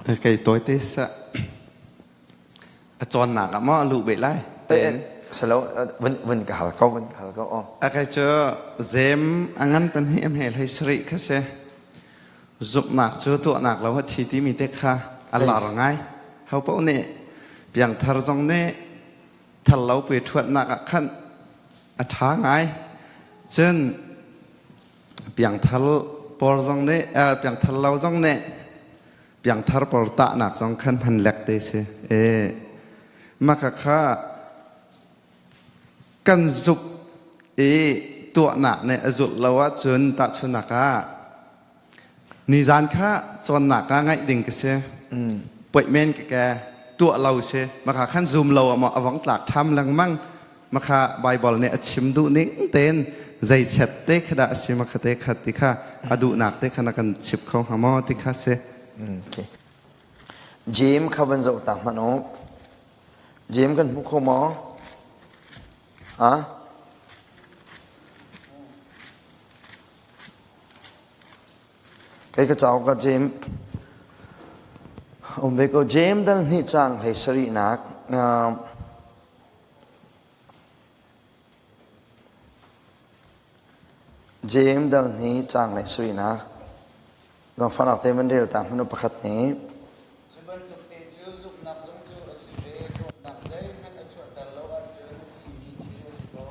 Kei tawite sa a cawnnak ah maw a luh beh lai? Salo vun vun ka hal ko vun ka hal ko. Oh. A kai cu zem a ngan pan hi am hel hei sari kha si. Zumhnak cu tuahnak lo a thi timi te kha a lar ngai. Ho paoh nih piangthar zong nih thar lo pui ṭhuatnak ah khan a ṭha ngai. Cun piangthar por zong nih piangthar lo zong nih piangthar por tahnak zong khan hman lek te si. E maka kha kan zuk i tuahnak nih a zulh lo ahcun tahchunak ah Nizan kha cawnnak ah ngaih ding ka si. Poih men ka ke tuah lo si. Maka khan zoom lo ah maw a vong tlak ṭham lengmang. Maka Bible nih a chim duh ning tein zeiset te kha dah a si maka te kha ti kha a duhnak te kha na kan chip kho hnga maw ti kha si. Okay. James kha van zoh ta hmanh u. James kan hmu kho maw? Ha? Kei ka cauk ah Jeim um ve ko. Jeim dal hnih caang hlei sarihnak Jeim dal hnih caang hlei sarihnak Zangfahnak te van rel ta hmanu pakhat nih. Cu bantuk te cu zumhnak zong cu a si ve. Dawtnak zeihmanh a chuahter lo ahcun a thimi thil a si ko.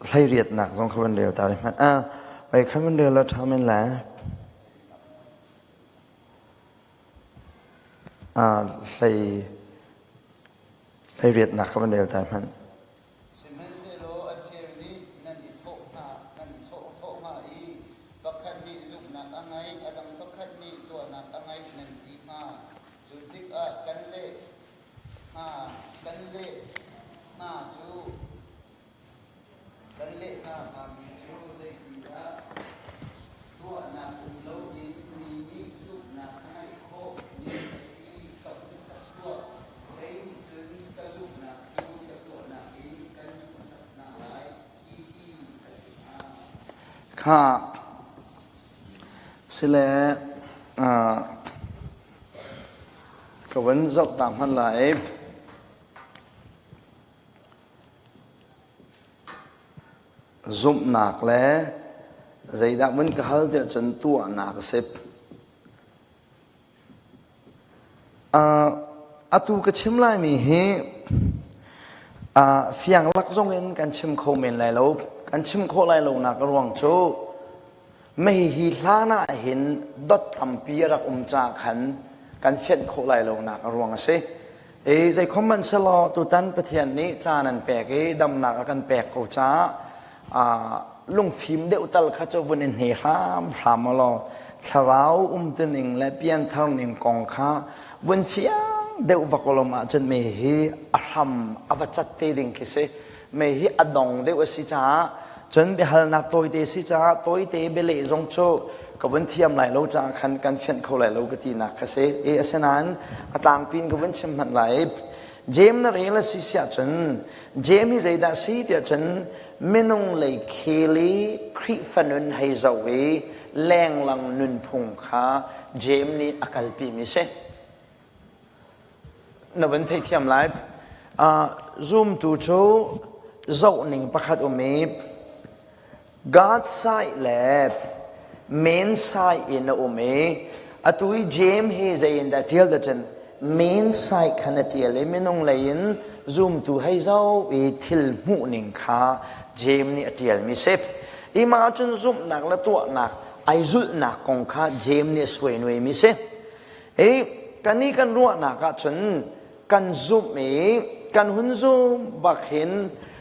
Hleiriatnak zong kha van rel ta rih hmanh. Ah, oi khan van rel la ṭha men lai. Ah, hlei hleiriatnak kha van rel ta hmanh. Sihmanhsehlaw a cheu nih nan i thawh hna, nan i chawh thawh hnga i pakhat nih zumhnak a ngei, a dang pakhat nih tuahnak a ngei nan ti hnga. Cu tikah kan leh hna, kan leh hna cu kan leh hna hngami cu zeitindah tuahnak um loin mi nih zumhnak a ngeih khawh ning a si ka hun sak tuah. Kei nih cun ka zumhnak cu ka tuahnak in kan hmuhsak hna lai ti hi a si hnga. Kha sile ka van zoh ta hmanh lai. Zumhnak le zeidah vun ka hal tiah cun tuahnak a si. Atu ka chim laimi hi fiang lak zong in kan chim kho men lai lo. Kan chim khawh lai lonak a ruang cu mei hi hlan ah hin dot tampi a rak um caah khan kan fianh khawh lai lonak a ruang a si. I zeikhom hmanh selaw tutan Pathian nih caan an pek i damnak a kan pek ko caah lungfim deuh tal kha cu vun in hne hramhram law thlarau umtuning le pianthar ning kong kha vun fiang deuh vak lom ahcun me hi a hram a va cat te ding khi si me hi a dong deuh a si caah cun biahalnak tawite si caah tawite bialeh zong cu ka vun thiam lai lo caah khan kan fianh kho lai lo ka tinak kha si e asinain a tlangpi in ka vun chim hmanh lai Jeim na rel a si siah cun Jeim hi zeidah si tiah cun minung lei khel i Khrihfa nun hei zoh i lenglang nunphung kha Jeim nih a kalpi mi si. Na van theithiam lai. Uh, zumtu cu zohning pakhat um i God side le men side in a um i atu i James hi zei in dah ṭial dah cun men side khan a ṭial i minung lei in zumtu hei zo i thil hmuhning kha James nih a ṭialmi si. I mah cun zumhnak le tuahnak ai zulhnak kong kha James nih a suainuaimi si. I kan i kan ruahnak ah cun kan zumh i kan hun zum bak hin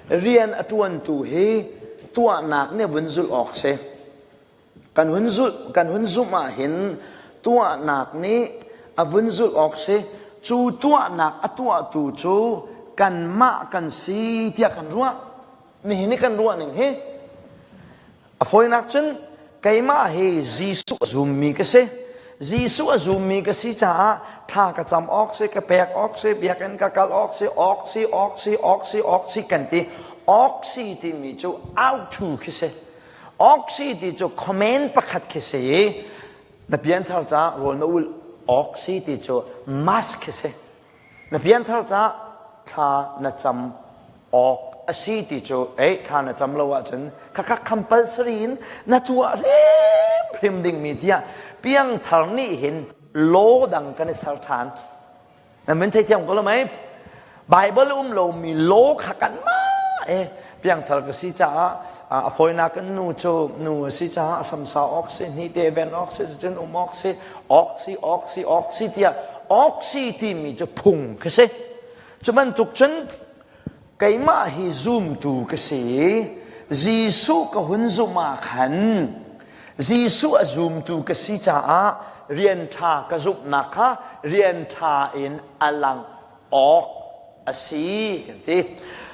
rian a ṭuantu hi tuahnak nih vun zulh awk si. Kan hun zulh kan hun zumh ah hin tuahnak nih a vun zulh awk si. Cu tuahnak a tuahtu cu kanmah kan si tiah kan ruah. Nihin i kan ruah ning hi A fawinak cun keimah hi Jesuh a zummi ka si. Jesuh a zummi ka si caah thla ka cam awk si, ka pek awk si, biakinn ka kal awk si, awk si, awk si, awk si, awk si kan ti. Awk si timi cu autu khi si. Awk si ti cu comment pakhat khi si i na pianthar caah rawl na ulh awk si ti cu must khi si. Na pianthar caah thla na cam awk a si ti cu ei thla na cam lo ahcun khakha compulsory in na tuah hrimhrim dingmi tiah piangthar nih hin law dang kan i ser ṭhan. Na min theithiam ko lo mei? Bible um lomi law kha kan mah e piangthar ka si caah a fawinak kan nu cu nu a si caah a samsa awk si hni te ven awk si cun um awk si awk si awk si awk si tiah awk si timi cu phung ka si. Cu bantuk cun Keimah hi zumtu ka si. Jesuh ka hun zumh ah khan Jesuh a zumtu ka si caah rian ṭha ka zumhnak kha rian ṭha in a langh awk a si kan ti.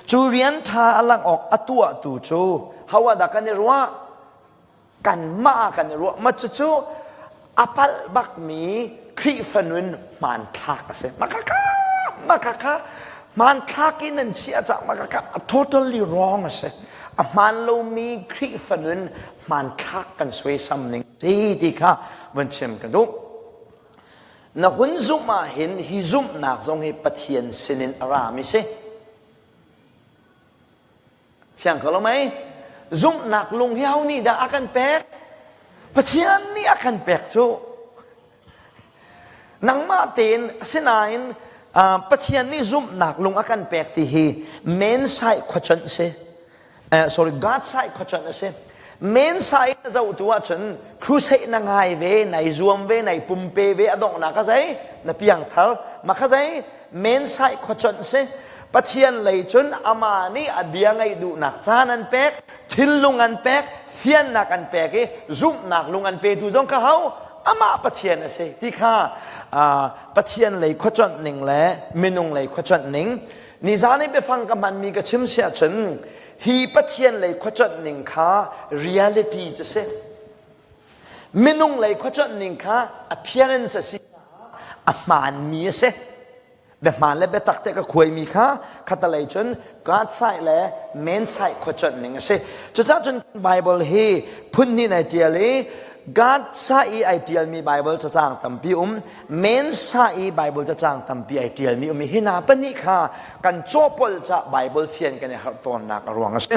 Cu rian ṭha a langh awk a tuahtu cu ho ah dah kan i ruah? Kanmah kan i ruah. Mah cucu a palh bakmi Khrihfa nun hmanthlak a si. Makaka, makaka, hmanthlak in an chiah cah makaka, totally wrong a si. A hmaan lomi Khrihfa nun hmanthlak kan suaisam ning ti ti kha vun chim ka duh. Na hun zumh ah hin hi zumhnak zong hi Pathian sinin a rami si. Thiang ko lo mei? Zumhnak lung hi ho nih dah a kan pek? Pathian nih a kan pek cu. Nangmah tein asinain Pathian nih zumhnak lung a kan pek ti hi men sai khuacuanh si. Sorry, God sai khuacuanh a si. Men sai na zoh tu ahcun crusade na ngai ve, nai zuam ve, nai pumpe ve, a donghnak a zei? Na piangthar. Ma kha zei? Men sai khuacuanh si. Pathian lei cun amah nih a bia ngaih duhnak caan an pek, thinlung an pek, fiannak an pek i zumhnak lung an petu zong kha ho amah Pathian a si ti kha Pathian lei khuacuanh ning le minung lei khuacuanh ning nizan i biafang ka hmanmi ka chim siah cun hi Pathian lei khuacuanh ning kha reality cu si. Minung lei khuacuanh ning kha appearance a si a hmaanmi a si. Biahmaan le biatak te ka khuaimi kha khatalei cun God side le man side khuacuanh ning a si. Cucaah cun Bible hi phun hnih in ai ṭial i God side i ai ṭialmi Bible cacang tampi um, man side i Bible cacang tampi ai ṭialmi um i hi hna pahnih kha kan cawhpolh cah Bible fian kan i harh tawnnak a ruang a si.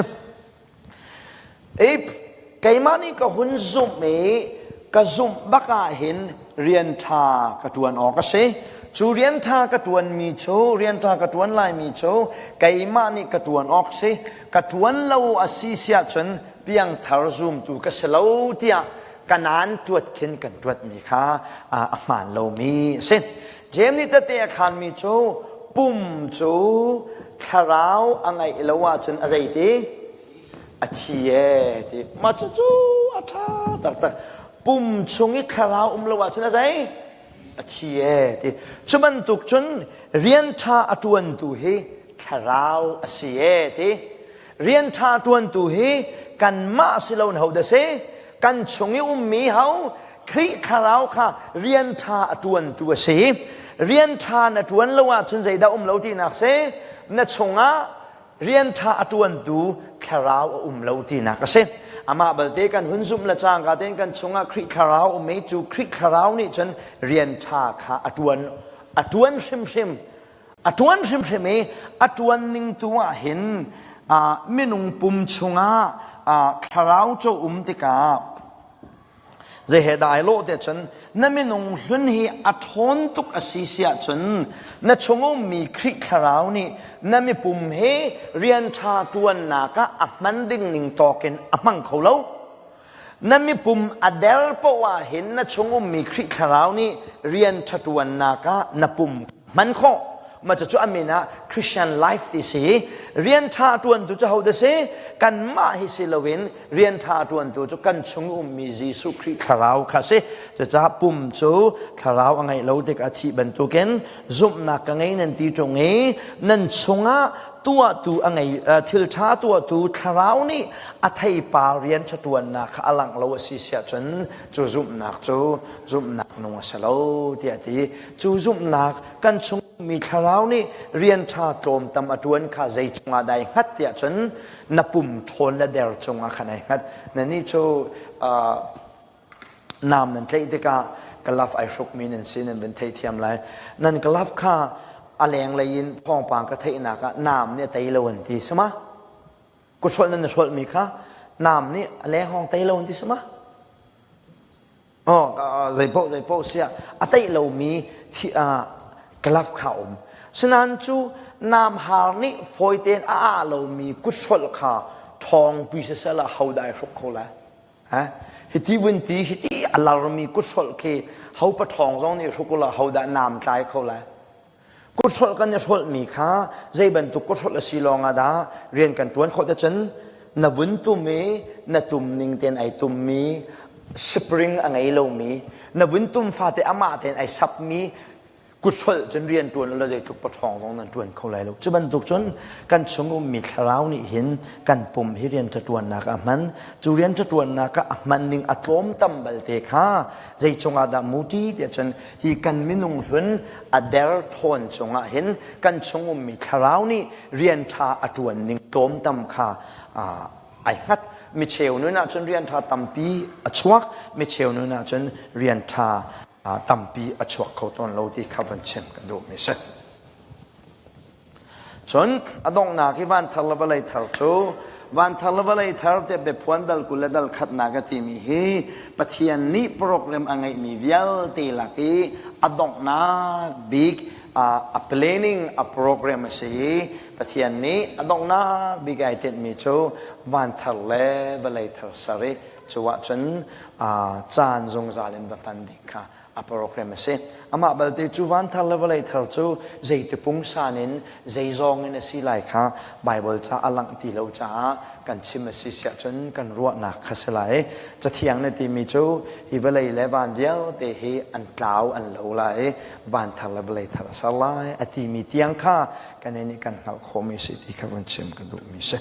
Keimah nih ka hun zumh i ka zumh bak ah hin rian ṭha ka ṭuan awk a si. Cu rian ṭha ka ṭuanmi cu rian ṭha ka ṭuan laimi cu keimah nih ka ṭuan awk si. Ka ṭuan lo a si siah cun piangthar zumtu ka si lo tiah kanaan ṭuat khin kan ṭuatmi kha a hmaan lomi a si. Jeim nih tete a khaanmi cu pum cu thlarau a ngeih lo ahcun a zeiti? A thi ee ti. Mah cucu a ṭha taktak. Pum chung i thlarau um lo ahcun a zei? A thi ee ti. Cu bantuk cun rian ṭha a ṭuantu hi thlarau a si ee ti. Rian ṭha ṭuantu hi kanmah si loin ho dah si? Kan chung i ummi ho Khrih thlarau kha rian ṭha a ṭuantu a si. Rian ṭha na ṭuan lo ahcun zeidah um lo tinak si? Na chungah rian ṭha a ṭuantu thlarau a um lo tinak a si. Amah balte kan hun zumh le cangka tein kan chungah Khrih thlarau um i cu Khrih thlarau nih cun rian ṭha kha a ṭuan a ṭuan hrimhrim. A ṭuan hrimhrim i a ṭuan ning tu ah hin minung pum chungah thlarau cu um tikah zei he dah ai lawh te cun na minung hlun hi a ṭhawn tuk a si si ahcun na chung ummi Khrih thlarau nih na mipum he rian ṭha ṭuannak ah a hman ding ning tawk in a hmang kho lo. Na mipum a der poah ah hin na chung ummi Khrih thlarau nih rian ṭha ṭuannak ah na pum hman khawh. Mah cucu a min ah Christian life ti si. Rian ṭha ṭuantu cu hodah si? Kanmah hi si loin rian ṭha ṭuantu cu kan chung ummi Jesuh Khrih thlarau kha si. Cucaah pum cu thlarau a ngeih lo tik a thih bantukin zumhnak ka ngei nan ti ṭung i nan chungah tuahtu a ngei thil ṭha tuahtu thlarau nih a theipar rian ṭha ṭuannak kha a langh lo a si siah cun cu zumhnak cu zumhnak nung a si lo tiah a ti. Cu zumhnak kan chung Mi thlarau nih rian ṭha tlawmtam a ṭuan kha zei cungah dah ai hngat tiah cun na pum ṭhawn le der cungah khan ai hngat. Nannih cu naam nan tlaih tikah glove ai hrukmi nan si nan van theithiam lai. Nan glove kha a lenglei in thawngpang ka theihnak ah naam nih a tei lo an ti sama? Kuthrolh nan i hrolhmi kha naam nih a leng hawng tei lo an ti sama? Zeipaoh zeipaoh siah a teih lomi glove kha um. Sinain cu namhar nih fawi tein a ah lomi kuthrolh kha ṭhawngpi siseh la hodah ai hruk kho lai? Hiti vun ti hiti a larmi kuthrolh khi ho paṭhawng zong nih hruk ula hodah nam tlai kho lai? Kuthrolh kan i hrolhmi kha zei bantuk kuthrolh a si lawng ah dah rian kan ṭuan khawh cun na vun tum i na tum ning tein ai tummi spring a ngei lomi na vun tum fate amah tein ai sapmi kuthrolh cun rian ṭuan la zeitluk paṭhawng zong nan ṭuan kho lai lo. Cu bantuk cun kan chung ummi thlarau nih hin kan pum hi rian ṭha ṭuannak a hman. Cu rian ṭha ṭuannak ah a hman ning a tlawm tam balte kha zei cungah dah muti tiah cun hi kan minung hlun a derthawn cungah hin kan chung ummi thlarau nih rian ṭha a ṭuan ning tlawmtam kha ai hngat. Micheu nun ahcun rian ṭha tampi a chuak, micheu nun ahcun rian ṭha tampi a chuak kho tawn lo ti kha van chim ka duhmi si. Cun a donghnak i vanthar le vawlei thar cu vanthar le vawlei thar tiah biaphuan dal 20 le dal khatnak a timi hi Pathian nih program a ngeihmi vialte lak i a donghnak bik a planning a program a si i Pathian nih a donghnak bik ai tinhmi cu vanthar le vawlei thar ser i cu ahcun caan zungzal in va hman ding kha a program a si. Amah balte cu van thar le vawlei thar cu zeiti pungsan in zeizong in a si lai kha Bible ca a langh ti lo caah kan chim a si siah cun kan ruahnak kha si lai. Cathiang na timi cu hi vawlei le van vialte hi an tlau an lo lai i van thar le vawlei thar a ser lai a timi tiang kha kan nih kan hngalh khawhmi si ti kha vun chim ka duhmi si.